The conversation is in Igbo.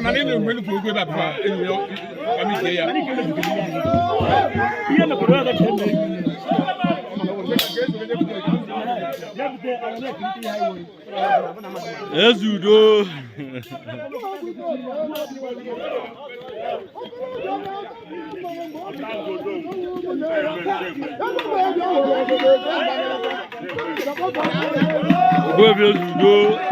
Mana ị na-enwe nnukwu okwu ebe a bụkwa enyi ya ọmịike ya. Eze udo. Ogbuefi Eze udo.